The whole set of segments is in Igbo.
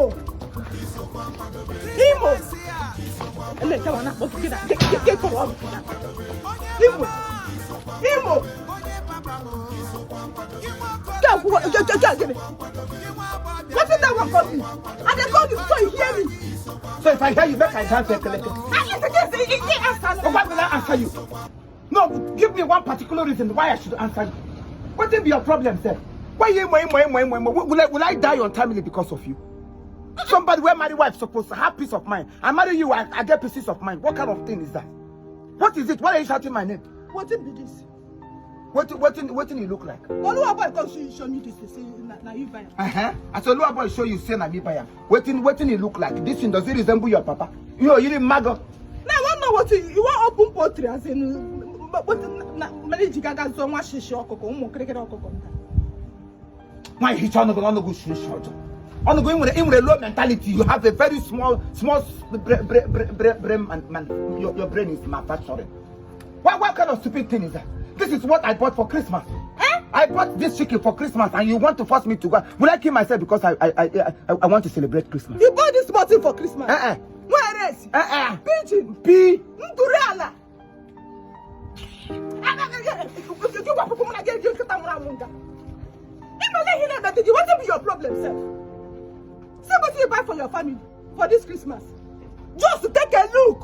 Imo, Imo, ele nke nwa na-akpọ gị na ke kọrọ ọrụ gị na Imo, Imo, ke akwụkwọ ke ke ke gịnị? Wetin that one call me? I dey call you so you hear me. So if I hear you, make I dance ekeleke? At least you get answer. But why will I answer you? No, give me one particular reason why I should answer you. What will be your problem, sir? Why you mo mo mo mo mo? Will I die untimely because of you? Somebody where marry wife supposed to have peace of mind. I marry you, I get peace of mind. What kind of thing is that? What is it? Why are you shouting my name? Wetin be this? What you look like? Oluwa boy come show me this, say na you buy am. As Oluwa boy show you say na me buy am. Wetin he look like? This thing, does it resemble your papa? You didn't mago. Now I wan know wetin you wan open poultry, as in wetin na mere iji gaga zụọ nwa shishi ọkụkọ, ụmụ kịrịkịrị ọkụkọ nta? Nwaanyị, hichaa ọnụ gị n'ọnụ gị shiri shi ọjọọ. Ọnụ gị ị nwere low mentality. You have a very small small brain brain brain brain man, man, your brain is malfunctioning. What kind of stupid thing is that? This is what I bought for Christmas. Eh? I bought this chicken for Christmas and you want to force me to go. Will I kill myself because I want to celebrate Christmas? You bought this small thing for Christmas? Uh-uh. Nwa esi Uh-uh. pigeon P nduru ala gị gwapụpụ mụ na gị eji nkịta nwụrụ anwụ nga imele ihe na-eme gị. Wetin be your problem sef? Say wetin you buy for your family for this Christmas. Just take a look,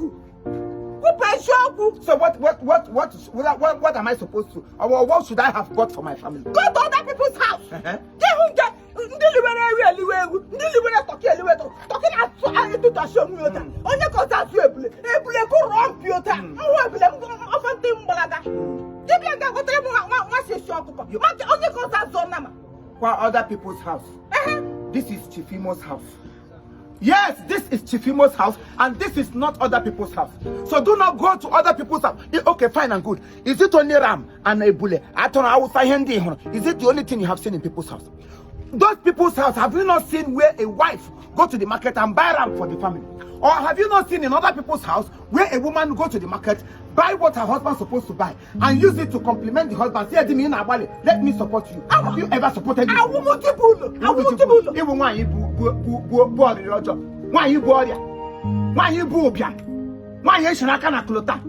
kwupụ eziokwu. So what am I supposed to or what should I have bought for my family? Go to other people's house. Gị hụ nke ndị liwere ewu eliwe ewu, ndị liwere turkey eliwe turkey na-atụ etụtasi onwe ya ụta. Onye ka ọzọ azụ ebule, ebule kụrọ mpi ụta nhụ ebule ofe ndị mgbalaga dibịa ga-agwetara m nwa nwa sisi ọkụkọ maka onye ka ọzọ azụ nama. Kwa other people's house. Ehe. This is Chief Imo's house. Yes, this is Chief Imo's house, and this is not other people's house. So do not go to other people's house. Okay, fine and good. Is it only ram and ebule? Atụrụ Hausa ihe ndị ị hụrụ? Is it the only thing you have seen in people's house? Those people's house, have you not seen where a wife go to the market and buy ram for the family? Or have you not seen in other people's house where a woman go to the market, buy what her husband's supposed to buy, and use it to compliment the husband? Say, "Di m na-agbalị, let me support you." Have you ever supported me? Awụmụ dibụ ụlọ, awụmụ dibụ ụlọ. Ịbụ nwaanyị bụ ọrịrị ọjọọ, nwaanyị bụ ọrịa, nwaanyị bụ ụbịam, nwaanyị eshiri aka na klota.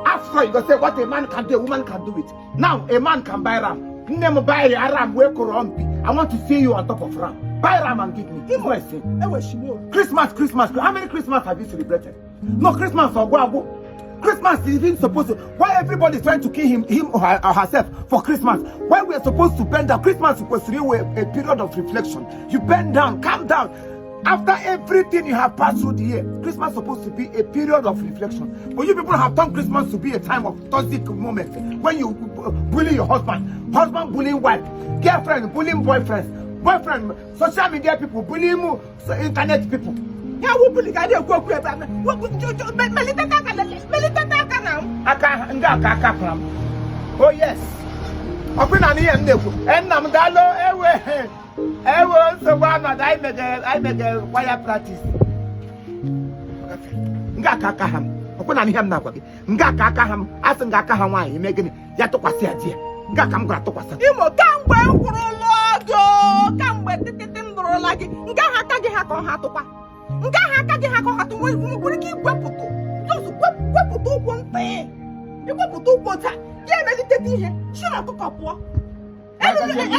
After you go say what a man can do, a woman can do it. Now a man can buy ram. Nne m, buy a ram wey kụrụ mpi. I want to see you on top of ram. Buy ram and give me. It's not a sin. Eweshimo. Christmas, Christmas, how many Christmas have you celebrated? No Christmas ọgwụ agwụ. Christmas is even supposed to, why everybody is trying to kill him or herself for Christmas? Why we are supposed to bend down? Christmas kwesịrị iwe a period of reflection. You bend down, calm down after everything you have passed through the year. Christmas supposed to be a period of reflection, but you people have turned Christmas to be a time of toxic moment when you bully your husband, husband bullying wife, girlfriend bullying boyfriend, boyfriend, social media people bullying internet people. Ya wụ ka a na-ekwu okwu ebe a. Meliteta aka, meliteta aka na m. Aka ndị aka aka kwara m. Oh yes, ọkụ na ihe m na-ekwu. Nna m, daalụ. Ewe ewe, nsogbu anọdụ. Anyị mege choir practice. Nga aka aka ha m. Ọkụ na ihe m na-agwa gị, nga aka aka ha m. Asị nga aka ha nwaanyị eme gịnị? Ya tụkwasị ya di ya. Nga ka m gwara tụkwasị. Imo, kamgbe m kwụrụ lụọ gị o, kamgbe tịtịtị m lụrụla gị, nke ahụ aka gị ha ka ọ ha tụkwa, nke ahụ aka gị ha ka ọ ha tụ. Nwere ike igwepụtụ, just gwepụta ụkwụ ntị, ikwepụta ụkwụ taa gị emeliteta ihe si na ọkụkọ pụọ.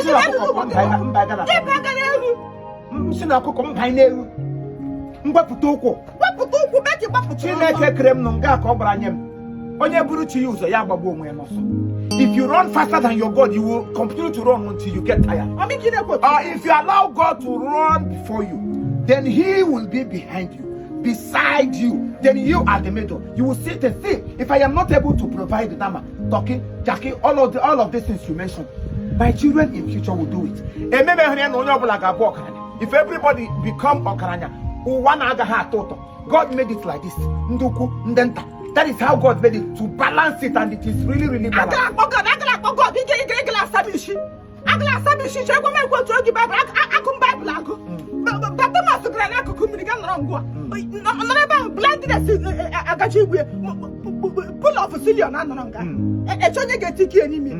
Si na ọkụkọ pụọ, mba gara. Gị bagara ewu. M si na ọkụkọ m banye n'ewu, mgbapụta ụkwụ. Wepụta ụkwụ be ka gbapụta. Chineke kere m nụ nga ka ọ gbara nye m. Onye buru chi ya ụzọ, ya agbagbu onwe ya n'ọsọ. If you run faster than your God, you will continue to run until you get tired. Ọmịka na-ekwu. If you allow God to run before you, then he will be behind you, beside you, then you are the middle. You will sit and see. If I am not able to provide the nama, turkey, jackie, all of these things you mentioned, my children in future will do it. Ememe hụrụ ya na onye ọbụla ga-abụ ọgaranya. If everybody become ọgaranya, ụwa na-agaghị atọ ụtọ. God made it like this. Ndị ukwu, ndị nta. That is how God made it, to balance it, and it is really, really balanced. Agala akpọ God, agala akpọ God. Ige asam isi, agala asam isi. Chekwa m ekwe otu oge Baịbụl agụ m, Baịbụl agụ. Batimaeus gara n'akụkụ mmiri ga nọrọ ngwa, nọrọ ebe ahụ, blindness agachi igwe pool of Siloam anọrọ nga eche onye ga-eti ike n'ime.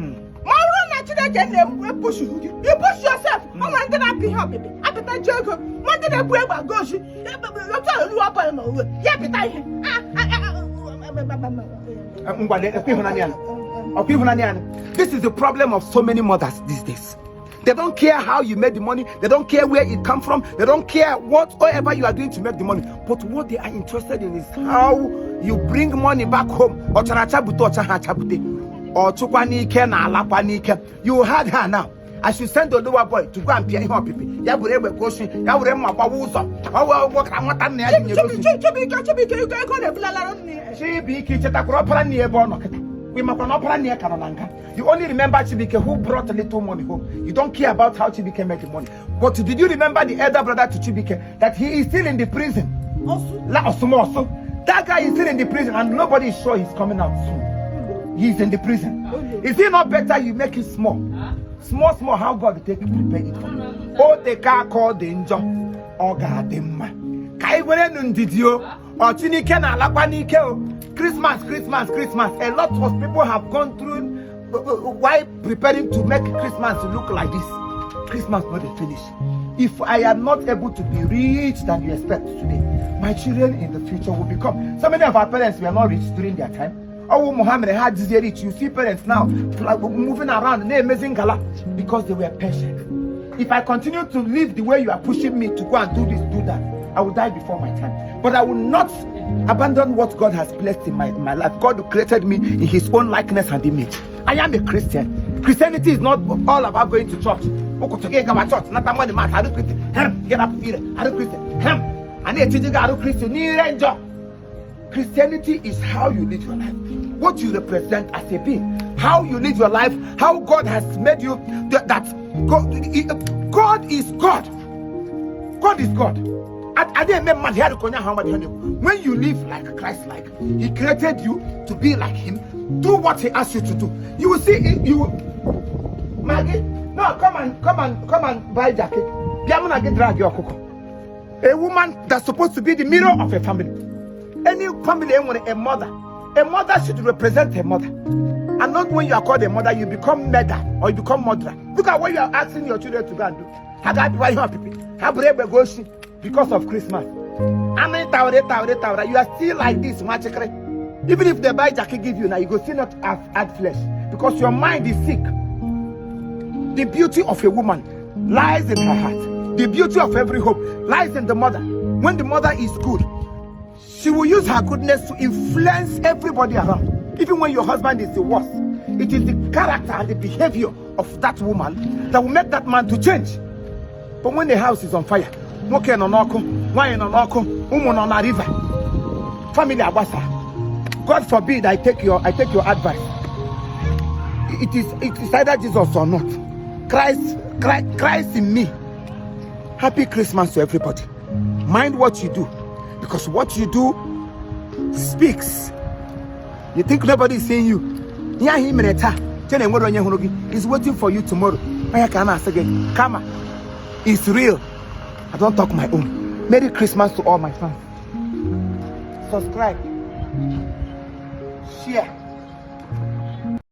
Ma ọ bụrụ na Chineke na-epush gị, you push yourself. Ọ nwere ndị na-apị ihe ọpịpị apịta. Mejọ ego ma ndị na-ebu egbe aga oshi otu a oluwa bọyị na uwe ya pịta ihe. Ngwa lee, ọkwa ịhụnanya ya. Ọkwa ịhụnanya ya. This is the problem of so many mothers these days. They don't care how you made the money. They don't care where it come from. They don't care whatever you are doing to make the money. But what they are interested in is how you bring money back home. Ọchara achabute, ọcha ha achabute. Ọchụkwa n'ike na alakwa n'ike. You heard her now. I should send Oluwa boy to go and pịa ihe ọpịpị. Ya bụrụ egbe ka oshi, ya were mma gbawa ụzọ. Ọ wee ụgwọ ka nwata nna ya ji nyere osi. Chibuike, Chibuike, ego na-ebulalara nne ya. Chibuike chetakwara ọpara nne ya ebe ọ nọ kịta. Ị makwa na ọpara nne ya ka nọ na nga. You only remember Chibuike who brought little money home. You don't care about how Chibuike made the money. But did you remember the elder brother to Chibuike, that he is still in the prison? Ọsụ. La Osumosu. That guy is still in the prison and nobody is sure he's coming out soon. He's in the prison. Is it not better you make it small? Small, small, how God take prepare it for you. O teka aka ọ dị njọ, ọ ga-adị mma. Ka anyị were nụ ndidi o, ọchị n'ike na-alakwa n'ike o. Christmas, Christmas, Christmas. A lot of people have gone through while preparing to make Christmas look like this. Christmas not a finish. If I am not able to be rich than you expect today, my children in the future will become. So many of our parents were not rich during their time. Oh, Muhammad had this rich. You see parents now moving around, amazing gala, because they were patient. If I continue to live the way you are pushing me to go and do this, do that, I will die before my time. But I will not abandon what God has placed in my life. God created me in His own likeness and image. I am a Christian. Christianity is not all about going to church. Ụkọchukwu ịgawa church, nata money mass, arụ Christian. Hem, get up ire, arụ Christian. Hem, a na-etiji gị arụ Christian n'ire njọ. Christianity is how you live your life, what you represent as a being, how you live your life, how God has made you. That God, God is God. God is God. I didn't make mad here. When you live like Christ, like He created you to be like Him, do what He asks you to do. You will see it, you will. Maggie, no, come and come and come and buy jacket. Bịa mụ na gị drag your ọkụkọ. A woman that's supposed to be the mirror of a family. Any family enwere a mother should represent a mother. And not when you are called a mother, you become murder or you become murderer. Look at what you are asking your children to go and do. Ha ga-abịa ihe ọpịpị. Ha buru egbe go oshi because of Christmas. Anụ ịtawara ịtawara ịtawara, you are still like this, nwa chịkịrị. Even if they buy jacket give you now, you go still not add flesh because your mind is sick. The beauty of a woman lies in her heart. The beauty of every home lies in the mother. When the mother is good, she will use her goodness to influence everybody around. Even when your husband is the worst, it is the character and the behavior of that woman that will make that man to change. But when the house is on fire, nwoke nọ n'ọkụ, nwaanyị nọ n'ọkụ, ụmụ nọ na river, family agbasa. God forbid I take your advice. It is either Jesus or not. Christ, Christ, Christ in me. Happy Christmas to everybody. Mind what you do, because what you do speaks. You think nobody is seeing you. Ihe ahụ i mere taa, che na enwere onye hụrụ gị, is waiting for you tomorrow. Onye ka a na-asị gị, karma is real. I don't talk my own. Merry Christmas to all my fans. Subscribe, share.